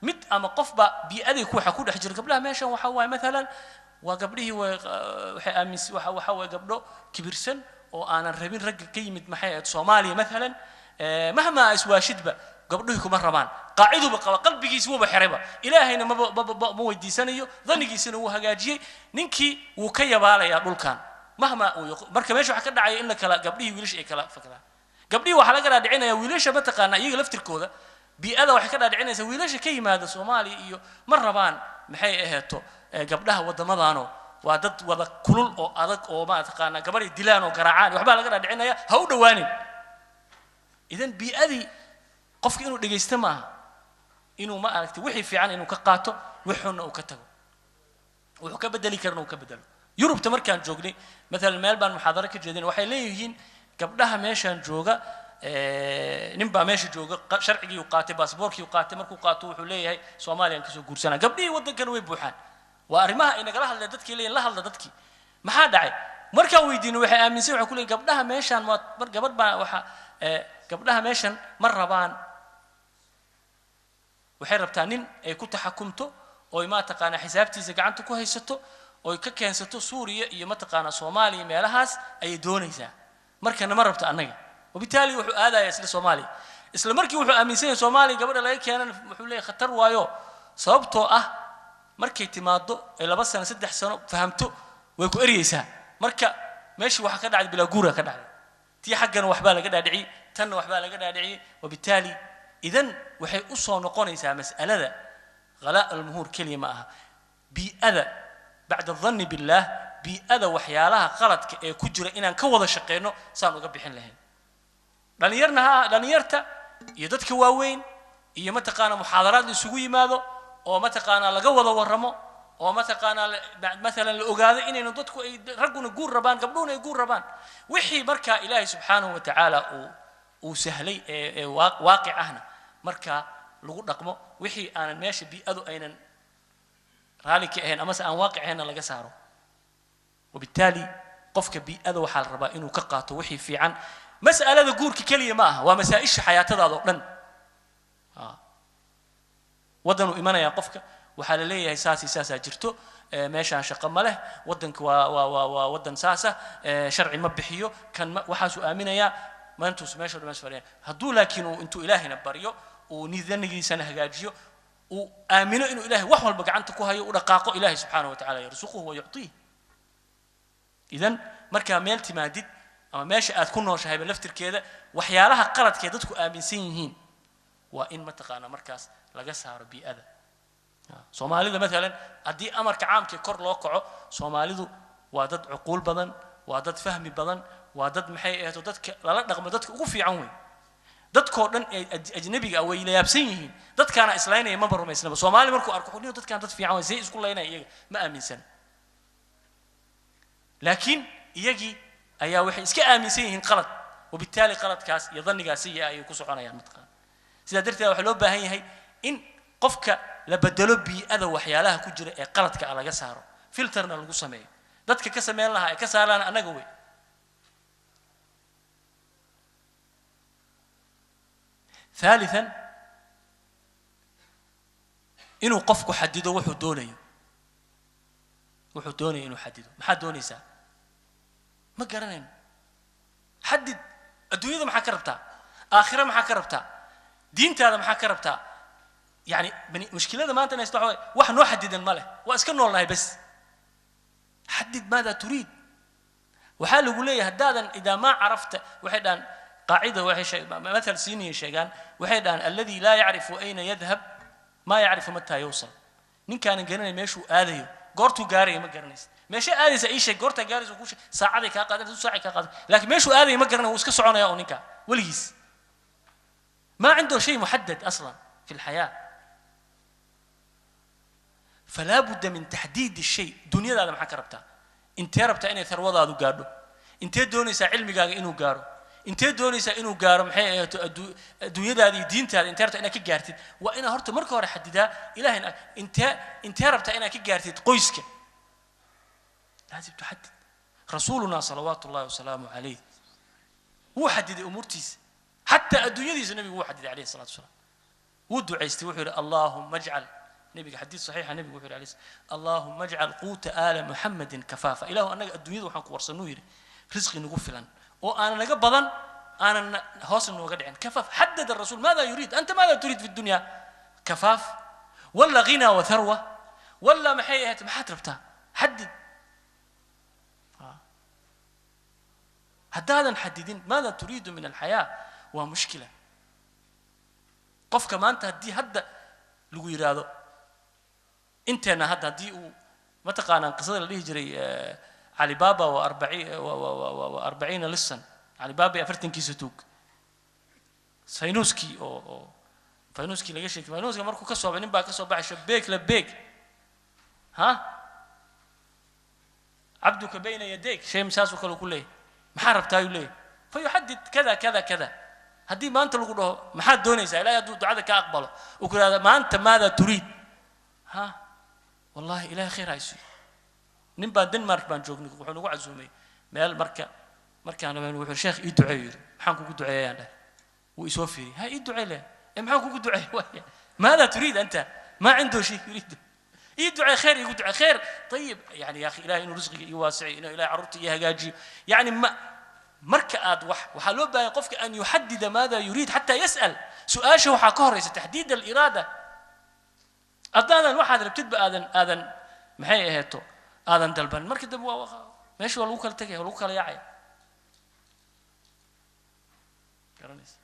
Mid ama qofba bii'adii waxa ku dhex jira gabdhaha meeshan waxa waaye maalan waa gabdhihii waxay aaminsan waxa waaye gabdho kibirsan oo aanan rabin ragga ka yimid maxay ahayd Soomaaliya maalan, mahma iswaashidba gabdhuhu kuma rabaan, qaaciduba qaba, qalbigiisa wuuba xirayba, ilaahayna maba ma weydiisanayo, dhannigiisana wuu hagaajiyey, ninkii wuu ka yabaalayaa dhulkan mahma uu. Marka meesha waxa ka dhacaya in la kala gabdhihii wiilasha ay kala fakadaan. Gabdhihii waxaa laga dhaadhicinaya wiilasha mataqaanaa iyaga laftirkooda bii'ada waxay ka dhaadhicinaysaa wiilasha ka yimaada Soomaaliya iyo ma rabaan maxay aheeto gabdhaha waddamadaano waa dad wada kulul oo adag oo ma taqaanaa gabadhay dilaan oo garaacaan, waxbaa laga dhaadhicinaya, ha u dhawaanin. Idan bii'adii qofka inuu dhegaysto maaha, inuu ma aragtay wixii fiican inuu ka qaato, wixuuna uu ka tago, wuxuu ka bedeli karana uu ka bedelo. Yurubta markaan joognay maalan meel baan muxaadaro ka jeedin, waxay leeyihiin gabdhaha meeshaan jooga, nin baa meesha jooga, sharcigii uu qaatay, baasboorkii uu qaatay, markuu qaato wuxuu leeyahay Soomaaliyaan kasoo guursanaa. Gabdhihii waddankana way buuxaan. Waa arrimaha ay nagala hadleen dadkii, leeyihin la hadla dadkii maxaa dhacay. Markaan weydiino waxay aaminsan, waxay ku leeyihin gabdhaha meeshaan waa mar gabadh baa waxa gabdhaha meeshan ma rabaan, waxay rabtaa nin ay ku taxakumto oo ma taqaanaa xisaabtiisa gacanta ku haysato oo ka keensato Suuriya iyo ma taqaanaa Soomaaliya, meelahaas ayay doonaysaa, markana ma rabto annaga. Wabitaali wuxuu aadayaa isla Soomaaliya. Isla markii wuxuu aaminsan yahay Soomaaliya gabadha laga keenana, wuxuu leeyahay khatar waayo, sababtoo ah markay timaado ay 2 sano 3 sano fahamto way ku eryaysaa. Marka meeshii waxaa ka dhacday bilaa guura ka dhacday, tii xaggana waxbaa laga dhaadhiciyey, tanna waxbaa laga dhaadhiciyey. Wabitaali idan waxay u soo noqonaysaa mas'alada ghalaa almuhuur keliya ma aha, bii'ada bacda dhanni billaah, bii'ada waxyaalaha qaladka ee ku jira inaan ka wada shaqeyno saan uga bixin lahayn. Dhalinyarna ha dhalinyarta iyo dadka waaweyn iyo mataqaanaa muxaadaraad la isugu yimaado oo mataqaanaa laga wada warramo oo mataqaanaa maalan la ogaado inaynu dadku ay ragguna guur rabaan, gabdhuhuna ay guur rabaan, wixii markaa Ilaahay subxaanahu wa tacaala uu sahlay ee waaqic ahna markaa lagu dhaqmo, wixii aanan meesha bii'adu aynan raali ka ahayn amase aan waaqic ahaynna laga saaro. Wabitaali qofka bii'ada waxaa la rabaa inuu ka qaato wixii fiican. Mas'alada guurka keliya ma aha, waa masaa-isha xayaatadaada oo dhan. Waddanuu imanayaa qofka, waxaa la leeyahay saas iyo saasaa jirto, meeshaan shaqo ma leh, waddanka waa waddan saasa, sharci ma bixiyo kan ma, waxaasuu aaminayaa maantuus meesha dhan fadhiya. Hadduu laakiin uu intuu Ilaahayna baryo, uu nidanigiisana hagaajiyo, uu aamino inuu Ilaahay wax walba gacanta ku hayo, u dhaqaaqo, Ilaahay subxaanahu wa tacaala yarsuquhu wa yuctiih. Idan markaa meel timaadid ama meesha aad ku nooshahayba laftirkeeda waxyaalaha qaladka ee dadku aaminsan yihiin waa in mataqaanaa markaas laga saaro bii'ada. Soomaalida maalan haddii amarka caamkii kor loo kaco, Soomaalidu waa dad cuquul badan, waa dad fahmi badan, waa dad maxay ahayto dadka lala dhaqmo dadka ugu fiican wey. Dadkoo dhan ee ajnabiga ah way la yaabsan yihiin, dadkaana islaynaya maba rumaysnaba. Soomaali markuu arko wuxuu dadkaan dad fiican way, see isku laynaya, iyaga ma aaminsana, laakiin iyagii ayaa waxay iska aaminsan yihiin qalad, wabitaali qaladkaas iyo dhannigaas sayi ayay ku soconayaan mataqaana. Sidaa darteed waxaa loo baahan yahay in qofka la bedelo bii'ada waxyaalaha ku jira ee qaladka ah laga saaro, filterna lagu sameeyo. Dadka ka sameyn lahaa ee ka saarlaana annaga wey. ثالثا inuu qofku xadido wuxuu doonayo, wuxuu doonayo inuu xadido. Maxaad doonaysaa? Ma garanayno. Xadid adduunyada maxaa ka rabtaa, aakhira maxaa ka rabtaa, diintaada maxaa ka rabtaa. Yani mushkilada maanta inaysto waxa waye wax noo xadidan ma leh, waa iska noolnahay bas. Xadid maada turiid. Waxaa lagu leeyahay haddaadan idaa maa carafta, waxay dhahaan qaacida, waxay mathal siiniyay sheegaan, waxay dhahaan alladii laa yacrifu ayna yadhab maa yacrifu mataa yawsal. Ninkaanan garanay meeshuu aadayo, goortuu gaaraya ma garanaysa. Meesha aadaysa ii sheeg, goortaa gaaraysa kuu sheeg, saacaday kaa qaadanaysa, saacay kaa qaadan, laakiin meeshuu aadaya ma garanay, wuu iska soconaya oo ninkaa weligiis ما عنده شيء محدد أصلا في الحياة. فلا بد من تحديد الشيء. دنيا هذا maxaa ka rabtaa, intee rabtaa inay tharwadaadu gaadho, intee doonaysaa cilmigaaga inuu gaaro, intee doonaysaa inuu gaaro maxay ahaato adduunyadaada iyo diintaada, intee rabtaa inaad ka gaartid. Waa inaad horta marka hore xadidaa ilahayna intee rabtaa inaad ka gaartid qoyska. لازم تحدد. رسولنا صلوات الله وسلامه عليه wuu xadiday umuurtiisa, xataa adduunyadiisa nabigu wuu xadiday alayhi salatu wasalaam. Wuu ducaystay, wuxuu yidhi allahumma ajcal, nabiga xadiis saxiixa, nabigu wuxuu yidhi alayhi, allahumma ajcal quuta aala muxammadin kafaafa. Ilaahu annaga adduunyada waxaan ku warsanuu yidhi risqi nagu filan oo aanan naga badan aanan hoosna nooga dhicin. Kafaaf xadad الرسول ماذا يريد. أنت ماذا تريد في الدنيا؟ كفاف ولا غنى وثروة ولا maxay ahayd? Maxaad rabtaa? Xadid. Haddaadan xadidin maada turiidu min alxayaa waa mushkila. Qofka maanta haddii hadda lagu yidhaahdo inteenna hadda haddii uu mataqaanaa qisada la dhihi jiray Alibaba wa 40 lisan, Alibaba iyo 40-kiisa tuug, faynuuskii oo faynuuskii laga sheekay, faynuuska markuu ka soo baxay nin baa ka soo baxay shabeek la beeg ha cabduka bayna yadayk shay saasoo kale ku leeyahay, maxaa rabtaa ayuu leeyahay, fa yuxadid kada kada kada. Haddii maanta lagu dhaho maxaad doonaysaa, ilahay hadduu ducada ka aqbalo uu ku yidhahdo maanta maada turiid, ha wallahi ilahay khayr ha isiiyo. Nin baan Denmark baan joognay, wuxuu nagu casuumay meel, marka markaan rabeen wuxuu sheekh ii duceeyo yidhi. Maxaan kugu duceeyayaan dhahay. Wuu isoo fiiriyey, ha ii ducee leh, ee maxaan kugu duceey waaya? Maada turiid anta? Maa cindahu shay yuriidu. Ii ducee khayr, iigu ducee khayr. Ayib, yani ya akhi, ilahay inuu risqiga ii waasiciyo, inuu ilahay carruurta ii hagaajiyo. Yani ma marka aad wax waxaa loo baahan qofka an yuxadida maada yuriid xataa yas'al. Su-aasha waxaa ka horeysa taxdiid aliraada. Haddaadan waxaad rabtidba aadan maxay aheeto aadan dalban, marka dambe waa meesha waa lagu kala tegaya, waa lagu kala yaacaya, garanaysa.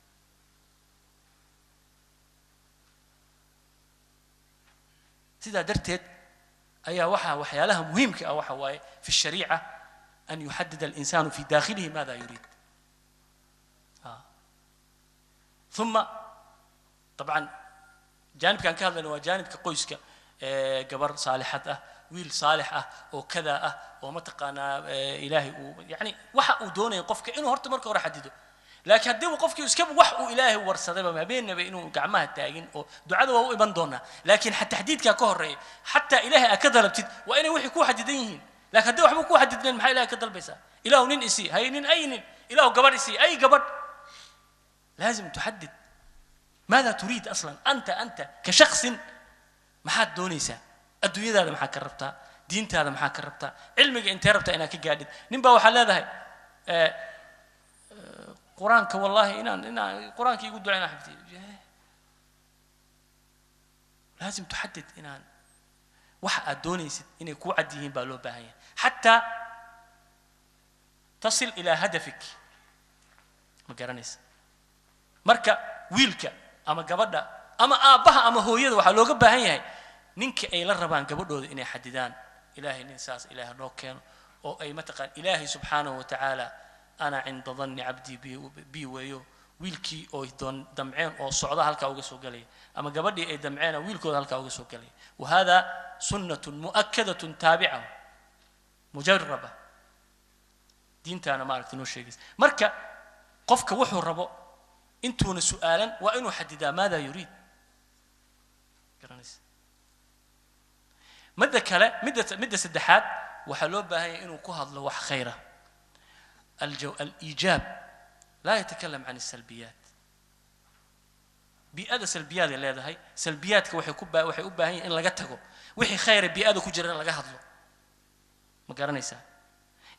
Sidaa darteed ayaa waxaa waxyaalaha muhiimka ah waxa waaye fi shariica an yuxadid alinsanu fi daakhilihi maada yuriid. Uma طبعا jaanibkaan ka hadlayna waa jaanibka qoyska, gabar saalixad ah, wiil saalix ah oo kada ah oo mataqaanaa ilaahay uu yani waxa uu doonaya qofka inuu horta marka hore xadido. Laakiin haddii uu qofkii iskaba wax uu ilaahay warsadayba habeenaba inuu gacmaha taagin oo ducada waa u iman doonaa, laakiin taxdiidkaa ka horreeya. Xataa ilaahay aad ka dalabtid waa inay wixii kuu xadidan yihiin. Laakiin haddii waxba kuu xadidnayn, maxaa ilahay ka dalbaysaa? Ilaahu nin isii, hay nin, ay nin, ilaahu gabadh isii, ay gabadh. لازم تحدد ماذا تريد اصلا انت كشخص. maxaad doonaysaa adduunyadaada? Maxaa ka rabtaa? Diintaada maxaa ka rabtaa? Cilmiga intee rabtaa inaad ka gaadhid? Nin baa waxaa leedahay qur-aanka wallahi inaan qur-aanka igu duca inaan xifdiyo. لازم تحدد inaan waxa aad doonaysid inay kuu cad yihiin baa loo baahan yahay xataa tasil ilaa hadafik, ma garanaysa? Marka wiilka ama gabadha ama aabbaha ama hooyada waxaa looga baahan yahay ninka ay la rabaan gabadhooda inay xadidaan. Ilaahay nin saas ilaahay noo keeno oo ay mataqaan ilaahay subxaanahu wa tacaala ana cinda danni cabdii bi weeyo. Wiilkii oo damceen oo socda halkaa uga soo gelaya ama gabadhii ay damceen oo wiilkooda halkaa uga soo gelaya. Wahada sunnatun mu'akadatun taabica mujaraba, diintaana maaragtay noo sheegaysa. Marka qofka wuxuu rabo intuuna su'aalan waa inuu xadidaa maada yuriid, garanaysa? Midda kale, midda saddexaad, waxaa loo baahan yahay inuu ku hadlo wax khayra, aliijaab, laa yatakalam can asalbiyaat. Bii'ada salbiyaad ay leedahay, salbiyaadka waxay ku waxay u baahan yihin in laga tago, wixii khayra bii'ada ku jira in laga hadlo, ma garanaysaa?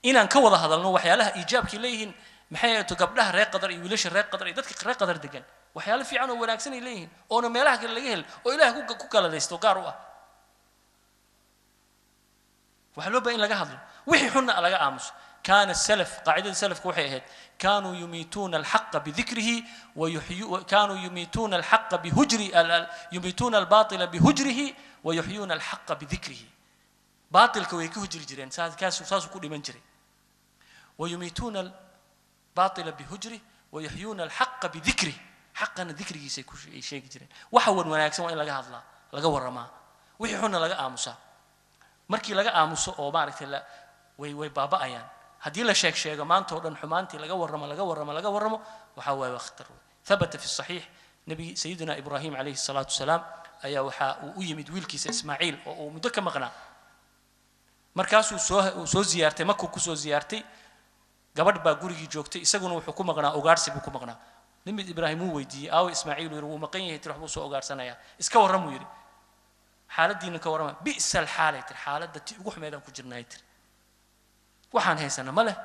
Inaan ka wada hadalno waxyaalaha iijaabkay leeyihiin, maxay ahayto gabdhaha reer Qadar iyo wiilasha reer Qadar iyo dadka reer Qadar degan, waxyaalo fiican oo wanaagsan ay leeyihiin oona meelaha kale laga helin oo ilaah ku galadaysto gaar u ah. Waxaa loo baahan in laga hadlo, wixii xunna laga aamuso. Kaana salaf, qaacidada salafku waxay ahayd kaanuu yumiituuna alxaqa bidikrihi kaanuu yumiituuna alxaqa bihujri, yumiituuna albaatila bihujrihi wayuxyuuna alxaqa bidikrihi. Baatilka way ka hujri jireen, saasuu ku dhiman jiray. Wayumiituuna الباطل بهجره ويحيون الحق بذكره. حقنا ذكرgiisa ay sheegi jireen. Waxa wan wanaagsan waa in laga hadlaa, laga warramaa, wixii xunna laga aamusaa. Markii laga aamuso oo maaragtay la way baaba'ayaan. Haddii la sheeg sheego maanta oo dhan xumaantii laga warramo, laga warramo, laga warramo, waxaa waaye waa khatar wey. ثبت في الصحيح نبي سيدنا إبراهيم عليه الصلاة والسلام ayaa waxaa uu u yimid wiilkiisa Ismaaciil oo uu muddo ka maqnaa. Markaasuu soo ziyaartay, makuu ku soo ziyaartay. Gabadh baa gurigii joogtay, isaguna wuxuu ku maqnaa ugaarsi buu ku maqnaa. Nabi Ibraahim wuu weydiiyey, aawe Ismaaciil? Yidhi, wuu maqan yahay, tiri, waxbuu soo ogaarsanayaa. Iska warram, uu yidhi, xaaladdiina ka warrama. Bi'sa alxaalay, tiri, xaaladda ti ugu xumeedaan ku jirnaay, tiri, waxaan haysana ma leh,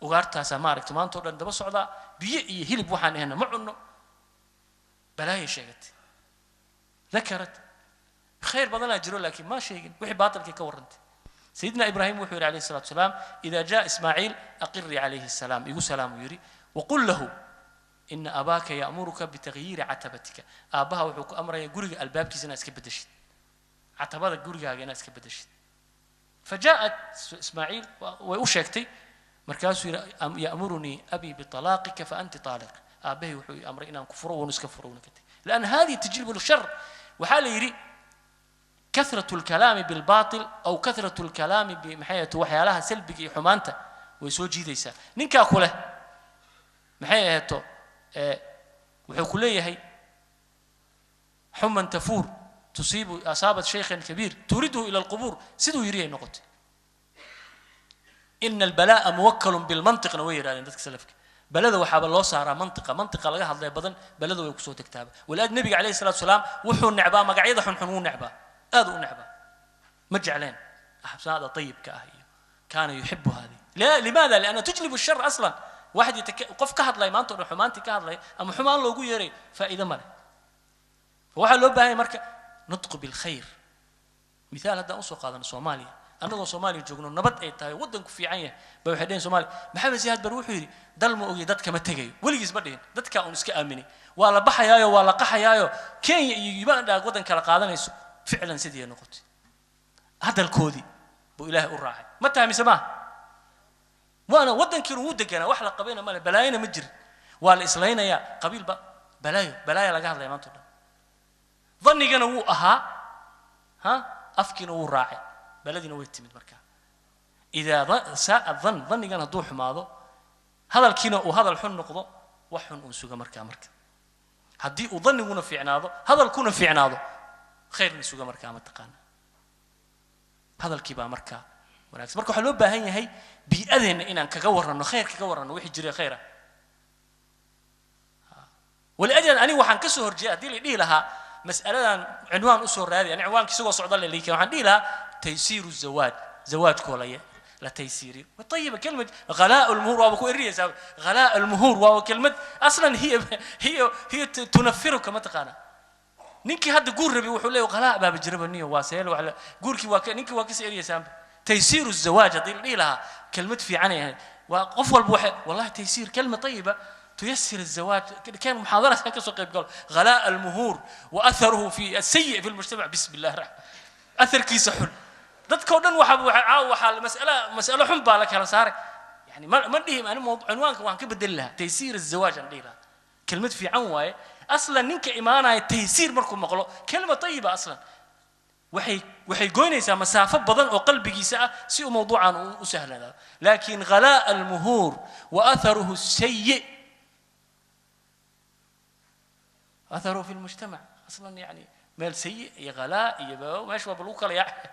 ugaartaasaa maaragta maanta oo dhan daba socdaa, biyo iyo hilib waxaan ahayna ma cunno. Balaayay sheegatay, dakarat khayr badanaa jiro, laakiin ma sheegin wixii baatilkii ka warrantay. Sayidina Ibraahim wuxuu yidhi, alayhi salatu wasalaam, idaa jaa Ismaaciil aqiri calayhi salaam, igu salaam, uu yidhi, waqul lahu ina abaaka ya'muruka bitagyiiri catabatika. Aabbaha wuxuu ku amraya guriga albaabkiisa inaad iska bedeshid, catabada gurigaaga inaad iska bedeshid. Fajaءat Ismaaciil, way u sheegtay. Markaasuu yidhi, ya'murunii abii bitalaaqika faanti taaliq. Aabbahay wuxuu i amray inaan ku furo. Wuuna iska furo, wuuna ka tegey, lianna hadihi tajlibu lshar. Waxaa la yidhi كثرة الكلام بالباطل أو كثرة الكلام بمحية waxyaalaha salbiga iyo xumaanta way soo jiidaysaa. Ninkaa ku leh maxay ahato, wuxuu ku leeyahay xuman tafuur tusiibu asaabat shaykhan kabiir turiduhu ila alqubuur. Siduu yidhi ay noqotay. Ina albalaa'a muwakkalun bilmantiqna way yidhahdeen dadka salafka. Balada waxaaba loo saaraa mantiqa, mantiqa laga hadlaya badan, balada way kusoo degtaaba. Walaad nabiga calayhi salatu wasalaam wuxuu necbaa magacyada xunxun, wuu necbaa, aad u necbaa, ma jecleen axsaada ayibka ah iyo kaana yuxibu hadi. La limaada? Lianna tujlibu shar aslan. Waxad qof ka hadlaya maanta o dhan xumaantii ka hadlaya ama xumaan loogu yeeray, faa'iido ma leh. Waxaa loo baahan yahay marka nutqu bilkhayr. Mithaal haddaan usoo qaadano Soomaaliya, annagoo Soomaaliya joogno, nabad ay tahay, waddanku fiican yahay, ba waxay dheheen Soomaaliya Maxamed Siyaad Bar wuxuu yidhi dal ma ogi, dadka ma tegayo. Weligiis ma dhihin, dadkaa uun iska aaminay. Waa la baxayaayo, waa la qaxayaayo, Kenya iyo Uganda waddan kala qaadanayso. Ficlan sidii ay noqotay, hadalkoodii buu Ilaahay u raacay. Ma tahay mise maaha? Waana waddankiina wuu deganaa, wax la qabayna male, balaayona ma jirin. Waa la islaynayaa, qabiilba balaayo balaaya laga hadlaya maanta o dhan. Dannigana wuu ahaa, ha afkiina wuu raacay, baladiina way timid. Markaa idaa saaa dhan, dhannigan hadduu xumaado, hadalkiina uu hadal xun noqdo, wax xun uun suga markaa. Marka haddii uu danniguna fiicnaado, hadalkuna fiicnaado, khayrna suga markaa. Mataqaana, hadalkii baa markaa wanaagsan. Marka waxaa loo baahan yahay bii'adeenna inaan kaga warranno khayr, kaga warranno wixii jiray khayra. Waliajlan aniga waxaan ka soo horjeeday, haddii la dhihi lahaa mas'aladan cinwaan usoo raadi, ani cinwaanka isagoo socda la liikan, waxaan dhihi lahaa taysiiru zawaaj, zawaajkoo la taysiiriyo. طيب, كلمة غلاء المهور waaba ku eriyaysaa. غلاء المهور waa kelmad aslan hiya tunafiruka. Ma taqaana, ninkii hadda guur rabi wuxuu leeyahay ghalaa baaba jiraba niyo, waa seel wax guurkii waa ninkii waa kasii eriyaysaanba. Taysiiru zawaaj haddii la dhihi lahaa, kelmad fiican ay ahayd. Waa qof walba waxay wallahi taysiir kelma طيبة تيسر الزواج. كان محاضرة كسو قيب قال غلاء المهور وأثره في السيء في المجتمع. بسم الله الرحمن، أثر كيس حل dadka oo dhan waxa caawa waxaa mas'alo xun baa la kala saaray. Yani ma dhihi ani cinwaanka waan ka bedeli lahaa, taysiir azawaaj aan dhihi lahaa. Kelmad fiican waaye. Aslan ninka imaanaya taysiir markuu maqlo, kelma tayiba aslan waxay goynaysaa masaafo badan oo qalbigiisa ah si uu mawduucan u sahlanaado. Laakiin ghalaa almuhuur wa atharuhu sayi, atharuhu fi lmujtamac aslan, yani meel sayi iyo ghalaa iyo meesha waaba lagu kala yaacay,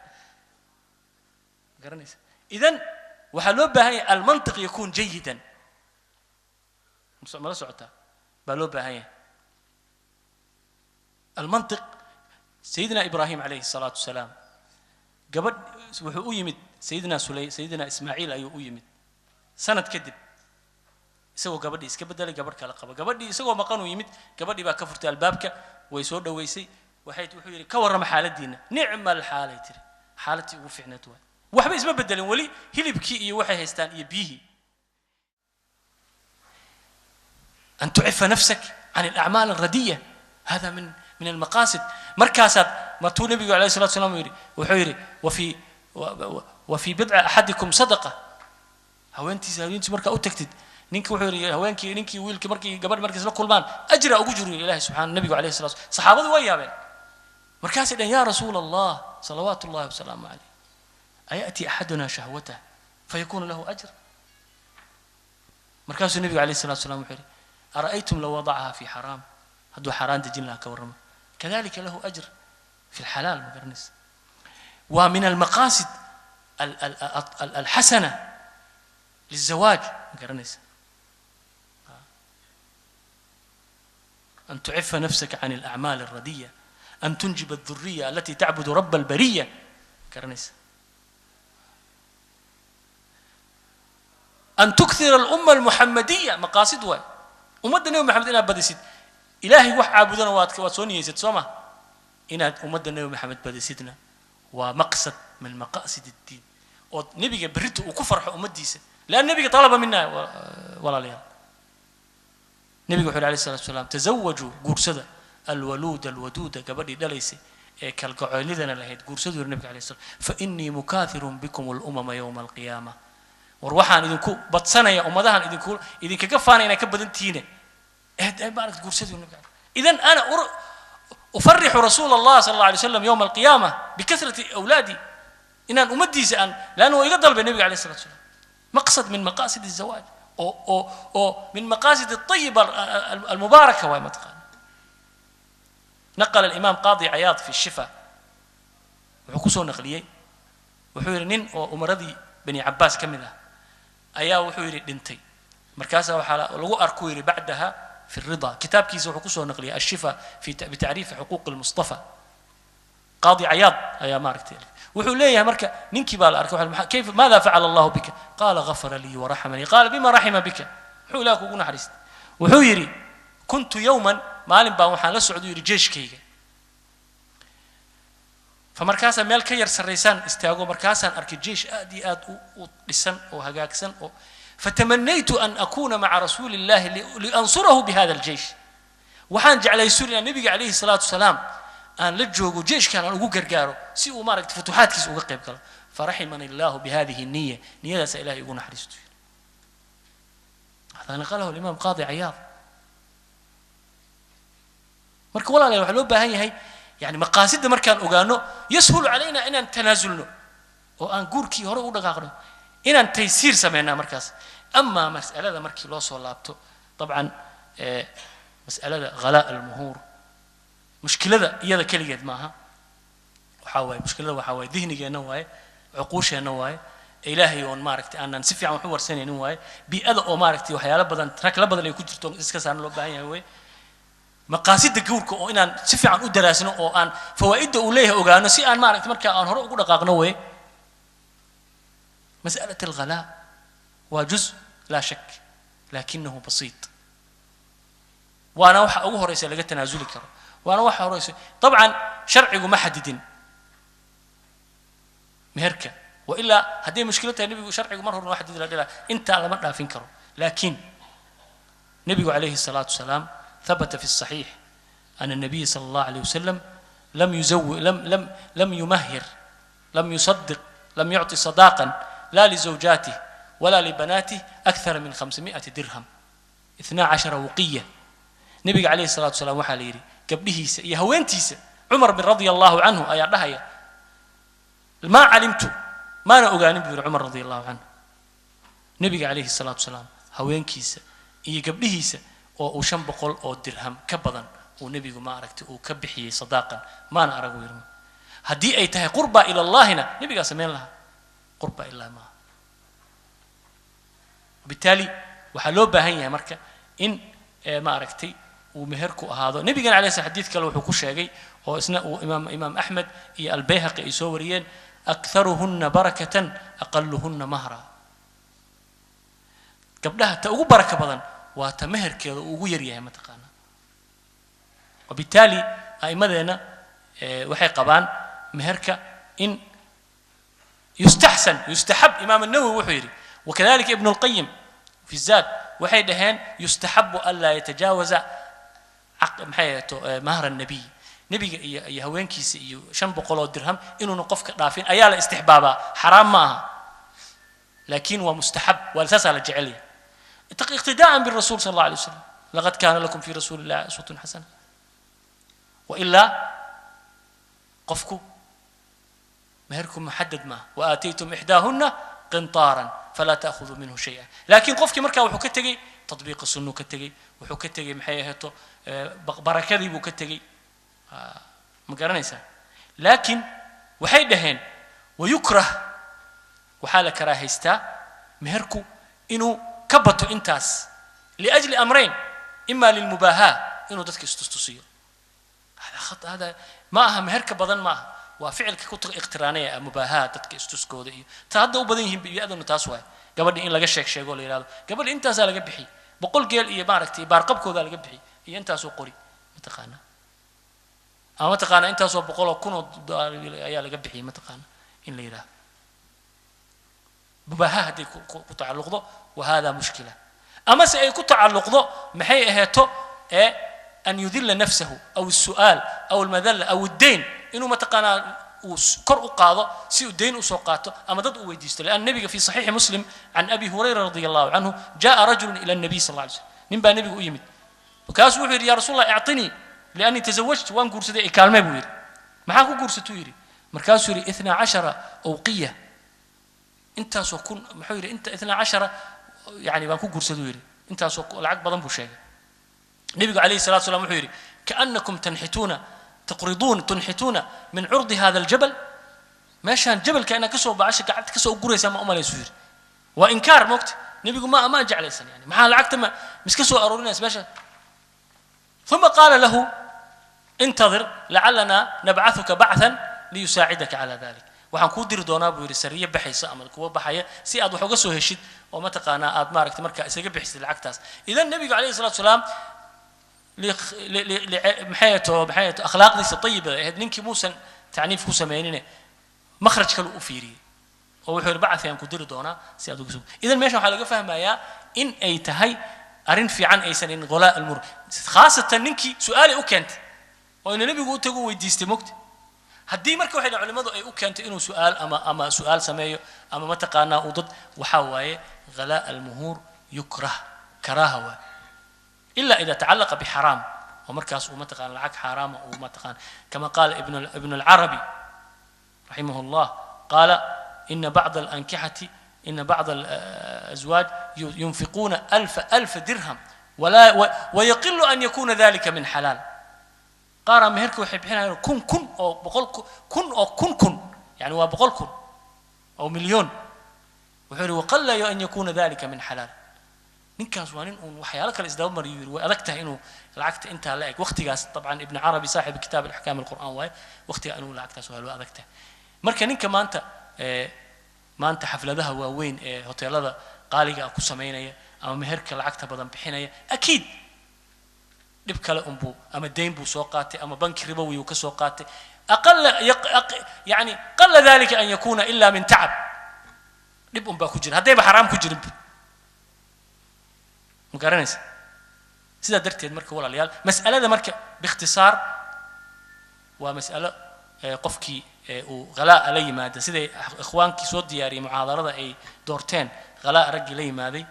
garanaysa. Idan waxaa loo baahan yahay almantiq yakuun jayidan. Mala socotaa? Baa loo baahan yahay almantiq. Sayidina Ibraahim calayhi salaatu wasalaam gabadh wuxuu u yimid, sayidina sulay, sayidina Ismaaciil ayuu u yimid sanad kadib, isagoo gabadhii iska bedelay, gabadh kala qaba. Gabadhii isagoo maqan uu yimid, gabadhii baa ka furtay albaabka, way soo dhoweysay. Waxay wuxuu yidhi, ka warrama xaaladiina. Nicma alxaalay tiri, xaaladtii ugu fiicneed waay, waxba isma bedelin, weli hilibkii iyo waxay haystaan iyo biyihii. An tucifa nafsak can alacmaal alradiya, hada min almaqaasid. Markaasaad matuu nabigu alayhi salatu wasalaam yidhi, wuxuu yidhi wafi bidci axadikum sadaqa. Haweentiisa markaa u tagtid, ninki wuxuu yidhi haweenkii, ninkii wiilkii markii gabadh markay isla kulmaan ajra ugu jiru Ilahi subxana. Nabigu alayhi salatu, saxaabadu way yaabeen, markaasay dhaheen, yaa rasuula Allah salawaatu ullahi wasalaamu calayh, ayأتي أحدنا شهوته فيكون له أجر؟ Markaasuu nabigu alayhi salatu wasalaam wuxuu yidhi, ara'aytum low wadacaha fi xaraam? Hadduu xaaraan dejin lahaa ka warrama? Kadalika lahu ajr fi lxalaal. Ma garanaysa, waa min almaqaasid alxasana lizawaaj. Ma garanaysa? An tucifa nafsaka can alacmaal alradiya, an tunjiba alduriya alati tacbudu raba albariya. Garanaysa an tukthira alumma almuxamadiya, maqaasid waay. Ummadda Nebi Maxamed inaad badisid, Ilaahay wax caabudana waad soo niyeysad, soo ma? Inaad ummadda Nebi Maxamed badisidna waa maqsad min maqaasid addiin, oo nebiga berrita uu ku farxo ummaddiisa, leanna nebiga talaba mina. Walaalayaal, nebiga wuxu yidhi alayh salatu wasalaam: tazawajuu, guursada, alwaluuda alwaduuda, gabadhii dhalaysay ee kalgacoylidana lahayd guursaduu yidhi nebiga alayh salam, fa innii mukaathirun bikum alumama yowma alqiyaama. War waxaan idinku badsanaya ummadahan, idinku idinkaga faanaya inaad ka badan tihiine maaragta guursaduu nebiga. Idan ana ufarixu rasuula allah sala allah alay wasalam yowma alqiyaama bikathrati awlaadi, inaan ummaddiisa aan, leanna waa iga dalbay nebiga alayh salatu wasalaam. Maqsad min maqaasid الzawaaj oo min maqaasid الطayiba almubaaraka waay mataqaana. Naqala alimaam Qaadi Cayaad fi Shifa, wuxuu kusoo naqliyey, wuxuu yidhi nin oo umaradii Bani Cabaas ka mid ah ayaa wuxuu yidhi dhintay. Markaasaa waxaa lagu arkuu yidhi bacdaha fi rida. Kitaabkiisa wuxuu kusoo naqliyay Ashifa fi bitacriifi xuquuq almustafa, Qaadi Cayaad ayaa maaragtay wuxuu leeyahay. Marka ninkii baa la arkay, kayf maada facala Allahu bika? Qaala gafara lii waraxamanii. Qaala bima raxima bika? Muxuu Ilaah kugu naxariistay? Wuxuu yidhi kuntu yowman, maalin baan waxaan la socday, yidhi, jeeshkayga. Fa markaasaa meel ka yar sarraysaan istaago, markaasaan arkay jeesh aad iyo aad u dhisan oo hagaagsan, oo fatamanaytu an akuna maca rasuuli illahi liansurahu bihada aljeish. Waxaan jeclaysun inaan nebiga calayhi salaatu wasalaam aan la joogo jeeshkan, aan ugu gargaaro si uu maaragtay futuuxaadkiisa uga qayb galo. Faraximani allahu bihadihi niya, niyadaasa Ilahay igu naxariisto. Hada naqalahu alimaam Qaadi Cayaad. Marka walaalayaal, waxaa loo baahan yahay, yani maqaasidda markaan ogaano, yashulu calayna inaan tanaasulno oo aan guurkii hore u dhaqaaqno, inaan taysiir samaynaa markaas. Amaa mas'alada markii loo soo laabto, dabcan mas'alada ghalaa almuhuur, mushkilada iyada keligeed maaha. Waxaa waaye mushkilada, waxaa waaye dihnigeenna waaye, cuquusheenna waaye, Ilaahay oon maaragtay aanan si fiican wax u warsanaynin waaye, bii'ada oo maaragtay waxyaalo badan rakla badan ay ku jirto iska saaran loo baahan yahay waaye, maqaasidda guurka oo inaan si fiican u daraasno oo aan fawaa'idda uu leeyahay ogaano, si aan maaragtay marka aan hore ugu dhaqaaqno waye. Mas'alat alghalaa waa juz laa shak, laakinahu basiit, waana waxa ugu horeysa laga tanaasuli karo, waana waxa horeysa. Dabcan sharcigu ma xadidin meherka, wailaa hadday mushkilo tahay nebigu sharcigu mar horena waa xadidi la dhila, intaa lama dhaafin karo. Laakiin nebigu calayhi الsalaatu wasalaam ثبت في الصحيح أن النبي صلى الله عليه وسلم لم يزو لم لم لم يمهر، لم يصدق، لم يعطي صداقا لا لزوجاته ولا لبناته أكثر من 500 درهم، 12 وقية. نبي عليه الصلاة والسلام waxaa la yidhi gabdhihiisa iyo haweentiisa, Cumar bin radia Allahu canhu ayaa dhahaya: maa calimtu, maana ogaanin, buu yidhi Cumar radia Allahu canhu, nebiga calayhi salaatu wasalaam haweenkiisa iyo gabdhihiisa oo uu 500 oo dirham ka badan uu nebigu ma aragtay uu ka bixiyey sadaaqan, maana arag, uu yidhi. Haddii ay tahay qurba ila Allahina nebigaa samayn lahaa, qurba ilahi maaha. Bitaali waxaa loo baahan yahay marka in ma aragtay uu meherku ahaado. Nebigana alayh slam xadiid kale wuxuu ku sheegay oo isna uu imaam Axmed iyo Albayhaqi ay soo wariyeen: aktharuhunna barakatan aqaluhunna mahra. Gabdhaha ta ugu baraka badan waa ta meherkeeda uu ugu yar yahay mataqaana. Wabitaali a'immadeenna waxay qabaan meherka in yustaxsan, yustaxab. Imaam Nawowi wuxuu yidhi, wakadalika Ibnu Lqayim fi Zaad, waxay dhaheen yustaxabu an laa yatajaawaza maxay ahayto mahra nabiy, nebiga iyo haweenkiisa iyo 500 oo dirham inuuna qofka dhaafin ayaa la istixbaabaa. Xaraam ma aha, laakiin waa mustaxab, waa saasaa la jecel yahay, iqtidaa'an birasuul sal allah alay wasalam, laqad kaana lakum fi rasuuli illahi uswatun xasana. Wailaa qofku meherku muxadad maaha, waaataytum ixdaahunna qintaaran falaa ta'khuduu minhu shay'a. Laakiin qofkii markaa wuxuu ka tegey tatbiiqa sunnuu ka tegey, wuxuu ka tegey maxay ahato barakadii buu ka tegey, ma garanaysaa? Laakiin waxay dhaheen wayukrah, waxaa la karaahaystaa meherku inuu ka bato intaas liajli amrayn, ima lilmubaahaa, inuu dadka istustusiyo. Hada khat, hada ma aha meherka badan, ma aha, waa ficilka ku iqtiraanaya mubaahaa, dadka istuskooda iyo ta hadda u badan yihiin bii'aduna taas waaye. Gabadhi in laga sheeg sheego la yidhahdo gabadhi intaasaa laga bixiyey, 100 geel iyo maaragtay baarqabkoodaa laga bixiyey iyo intaasoo qori mataqaanaa, ama mataqaanaa intaasoo 100,000 oo ayaa laga bixiyey mataqaanaa in la yidhahdo mubaaha hadday ku tacalluqdo, wa hada mushkila. Amase ay ku tacalluqdo maxay aheeto ee an yudilla nafsahu aw الsu'aal aw almadalla aw addayn, inuu mataqaanaa uu kor u qaado si uu dayn usoo qaato ama dad uu weydiisto. Lian nabiga fi saxiixi Muslim can Abi Hurayra radi Allahu canhu, jaءa rajulu ila الnabiy sal alla alay slam, nin baa nebiga u yimid, markaasuu wuxuu yidhi: "Ya rasuul Allah, ictinii liannii tazawajtu, waan guursaday, i kaalmee," buu yidhi. "Maxaa ku guursatuu?" yidhi. Markaasuu yidhi: 12 awqiya, intaasoo kun, muxuu yidhi, inta 12 yani baan ku guursaduu yidhi, intaasoo lacag badan buu sheegay. Nebigu calayhi salatu salam wuxuu yidhi: "Kaannakum tanxituuna taqriduun tunxituuna min curdi hada aljabal, meeshaan jabalka inaad kasoo bacasha gacanta kasoo guraysaa ma umalaysu," yidhi. Waa inkaar moogta, nebigu ma jeclaysan, yani maxaa lacagta ma miska soo aroorinaysa meesha. ثم قال له: انتظر لعلنا نبعثك بعثا ليساعدك على ذلك، waxaan kuu diri doonaa buu yidhi sariye baxaysa ama kuwa baxaya si aad wax uga soo heshid oo mataqaanaa aad maaragtay markaa isaga bixisid lacagtaas. Idan nebigu calayhi salatu wasalaam maxay to akhlaaqdiisa tayibada ahayd, ninkii muusan tacniif ku sameynine makhraj kale u fiiriyey oo wuxuu yidhi: "Bacthi aan ku diri doonaa si aad uga soo." Idan meeshan waxaa laga fahmayaa in ay tahay arrin fiican aysan in ghalaa almuhuur, khaasatan ninkii su-aalay u keentay oo ina nebigu u tago weydiistay mogta. Haddii marka waxay dhahan culimmadu ay u keentay inuu su-aal ama su-aal sameeyo ama mataqaanaa uu dad, waxaa waaye ghalaa almuhuur yukrah, karaaha waaye, ila ida tacalaqa bixaraam, oo markaas uu mataqana lacag xaaraama uu mataqana, kama qaala ibn alcarabi raximah llah, qaala ina bacd alankixati, ina bacd alazwaaj yunfiquuna alfa alfa dirham wala wayaqilu an yakuna dalika min xalaal. Qaaraa meherka waxay bixinayaan 1000 oo 100,000 oo 1000, yani waa 100,000 oo milyoon. Wuxuu yidhi: "Waqalla an yakuna dalika min xalaal." Ninkaas waa nin uun waxyaalo kale isdaba mariyo, yidhi way adag tahay inuu lacagta intaa la eg waqtigaas. Dabcan Ibn Carabi saaxib kitaab axkaam alqur'aan waaye, waqtiga inuu lacagtaas helo way adag tahay. Marka ninka maanta xafladaha waaweyn ee hoteelada qaaliga ah ku samaynaya ama meherka lacagta badan bixinaya, akiid dhib kale unbuu ama dayn buu soo qaatay ama banki ribowi uu ka soo qaatay. Aqala yani qala dalika an yakuna ila min tacab, dhib un baa ku jira haddayba xaraam ku jirin, ma garanaysa? Sidaa darteed marka walaalayaal, mas'alada marka biikhtisaar waa mas'alo qofkii uu ghalaa'a la yimaada, siday ikhwaankii soo diyaariyey muxaadarada ay doorteen, ghalaa'a raggii la yimaaday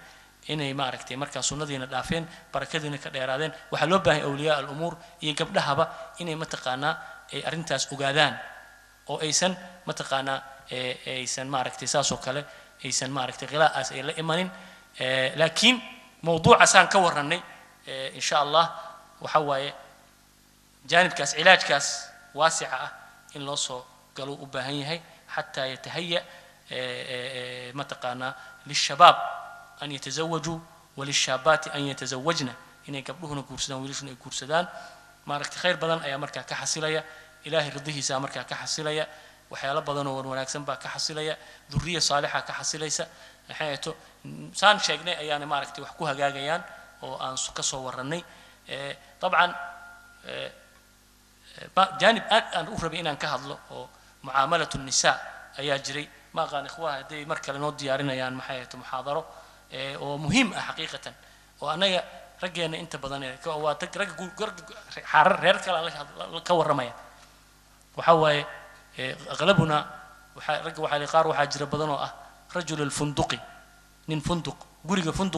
inay maaragtay markaa sunnadiina dhaafeen, barakadiina ka dheeraadeen. Waxaa loo baahay awliyaa alumuur iyo gabdhahaba inay mataqaanaa ay arrintaas ogaadaan oo aysan mataqaanaa aysan maaragtay saas oo kale aysan maaragtay khilaa'aas ay la imanin. Laakiin mawduucaasaan ka warrannay, insha Allah waxa waaye jaanibkaas cilaajkaas waasica ah in loo soo galo u baahan yahay, xataa yatahaya mataqaanaa lishabaab an yatazawajuu walishaabaati an yatazawajna, inay gabdhuhuna guursadaan, wiilashuna ay guursadaan. Maaragtay khayr badan ayaa markaa ka xasilaya, Ilaahay ridihiisa markaa ka xasilaya, waxyaalo badan oo wanaagsan baa ka xasilaya, duriya saalixa ka xasilaysa. Maxay ato saan sheegnay ayaana maaragtay wax ku hagaagayaan oo aan ka soo warrannay. Dabcan jaanib aad aan u rabay inaan ka hadlo oo mucaamalatu nisa ayaa jiray. Ma aqaan ikhwaha hadday mar kale noo diyaarinayaan maxay ato muxaadaro oo muhiim ah xaqiiqatan, oo annaga raggeena inta badan waa ragga xaarar reer kale aan ka warramaya. Waxaa waaye aqlabuna waxaa ragga waxaa qaar waxaa jira badan oo ah rajul alfunduqi, nin funduq guriga funduq.